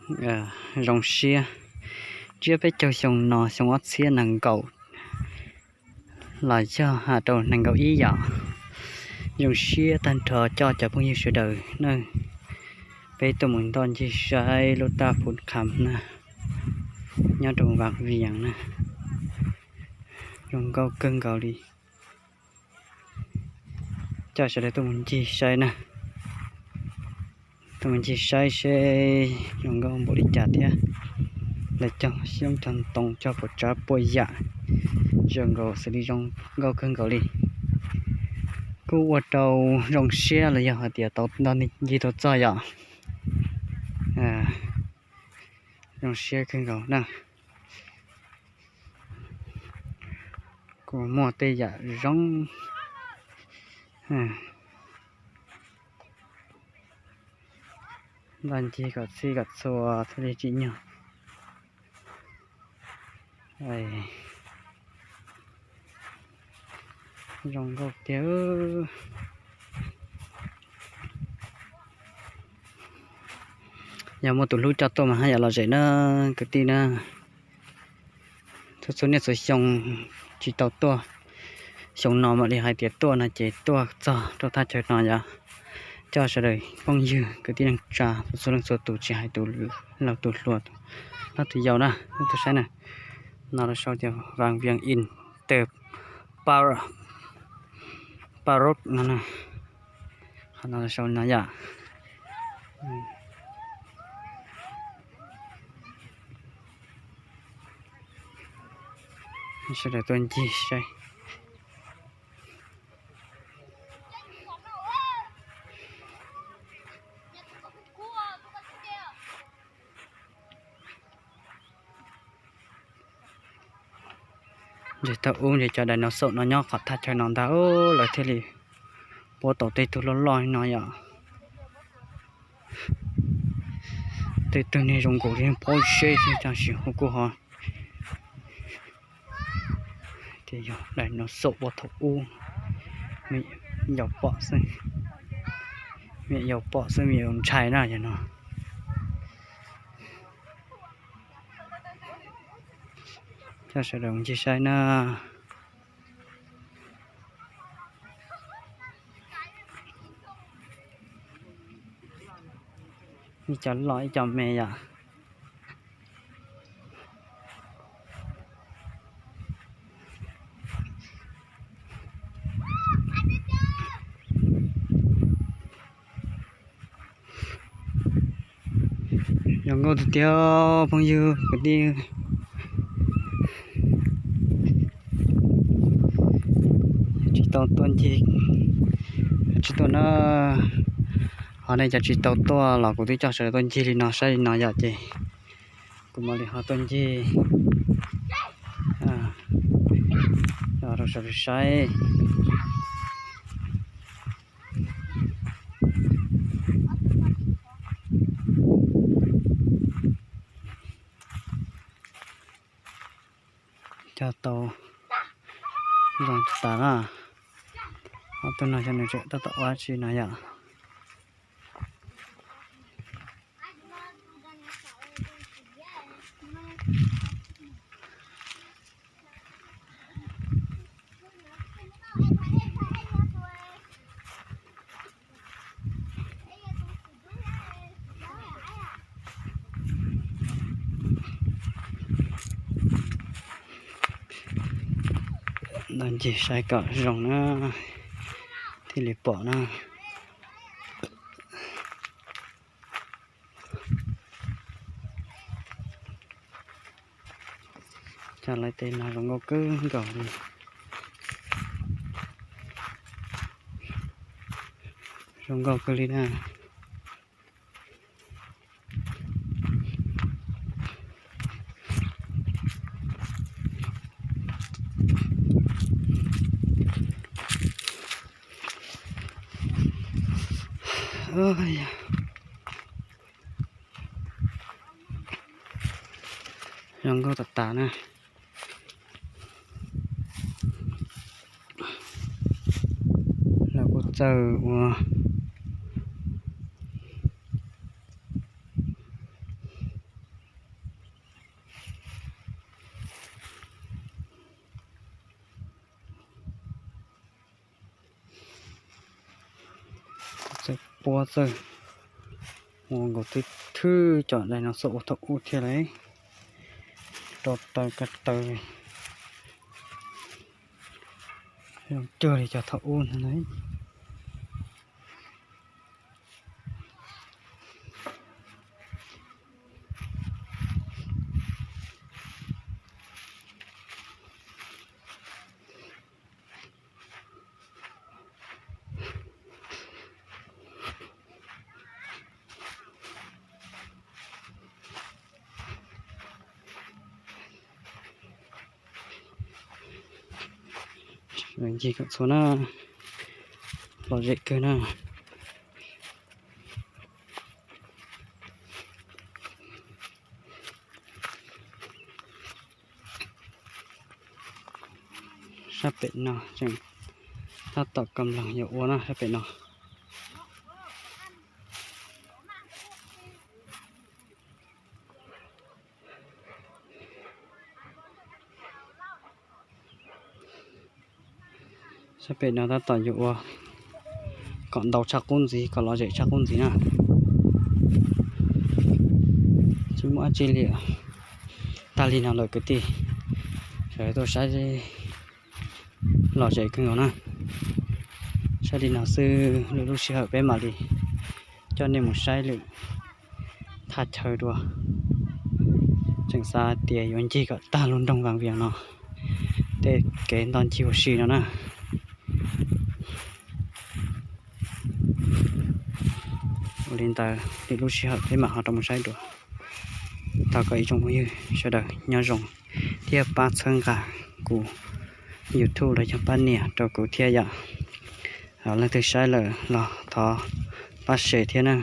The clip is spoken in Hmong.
Zoo siab, tsiab peb caug xyoo no xyoo ob txhiab nees nkaum los yog has rau nees nkaum ib yom. Zoo siab tag nrho coj cov phooj ywg sawv daws na, peb tuaj mus ntoj ncig saib lub taj Phu Kham na, nyob rau Vam Vias na. Zoo nkauj kawg nkaus li. Coj sawv daws tuaj mus ncig saib na, tuaj mus ncig saib seb zoo nkauj npaum li cas thiab. Lawv cog xyoob cog ntoo cog puas tsav puas yam zoo nkaus xws li zoo nkauj kawg nkaus li. Kuj ua rau zoo siab los yog hais tias tau ncig tau txog yom. Zoo siab kawg nkaus na. Kuj muaj tej yam zoo, ntoj ncig kom txhij kom txhua thiaj li tsim nyog. Zoo nkauj tiag. Yog muaj tus hlub coj tuaj mas haj yam lom zem na kwv tij na. Txhua txhua niaj txhua xyoo tsis tau tuaj, xyoo no mam li hais tias tuaj no ces tuaj txog rau thaj chaw no yom. Coj sawv daws phooj ywg kwv tij neej tsa txhua leej txhua tus tsis hais tus laus tus hluas, tus hlob tus yau na, tuaj saib na. No lawv sau tias Vam Vias Inter Park no na. Qhov no lawv sau no yom. Sawv daws tuaj ncig saib. Ntshe thaum ub ntshe cov dinosaur no nyob qhov thaj chaw no ntag, lawv thiaj li puab tau tej tug loj loj li no yom. Tej tug niag zoo nkaus li pob zeb xwb, tam sim hu kuj ho tias yog dinosaur ua thaum ub. Me nyuam yaus pom xwb, me nyuam yaus pom xwb, me nyuam yaus ntshai na yog no. Coj sawv daws ncig saib na. Ib co loj ib co me yom. Zoo nkauj tiag tiag phooj ywg kwv tij. Tsis tau tuaj ncig, tsis tuaj na. Ho nej cov tsis tau tuaj los kuv twb coj sawv daws tuaj ncig li no saib li no yom, ces kuv mam li ho tuaj ncig rau sawv daws saib. Cog tau zoo tas na. Ob tug no xyov nws tseem tab tom ua dab tsi no yom. Ntoj ncig saib kom zoo na, thiaj li pom na. Cov lawv tej no zoo nkauj kawg nkaus li. Zoo nkauj kawg li na. Zoo nkauj tas tas na. Lawv kuj txawj ua, Ua txawj ua nkaus twb thwb cov daim no xwb ua thaum ub thiab lauj. Rau taw ka taw zoo cuag li cov thaum ub ntag na. Ncig kom txhua na, lom zem kawg na. Sab pem no tseem tab tom kam lees yuav ua na, sab pem no. Sab pem no tab tom yuav ua kom ntau tshaj qub ntxiv, kom lom zem tshaj qub ntxiv na. Tsis muaj dab tsi li, tag li no lawm kwv tij, sawv daws tuaj saib lom zem kawg nkaus na. Saib li no xwb lwm lub sij hawm peb mam li coj nej mus saib lwm thaj chaw dua. Tseem xav tias yuav ncig kom tag lub nroog Vaj Viam no tej kev ntoj ncig ua si no na. Ua li ntawd lwm lub sij hawm peb mam ho rov mus saib dua. Thov kom ib tsoom phooj ywg sawv daws nyob zoo thiab pab txhawb nqa kuv YouTube los yog pab nias rau kuv thiab yom. Leej twg saib lawm los thov pab share thiab na.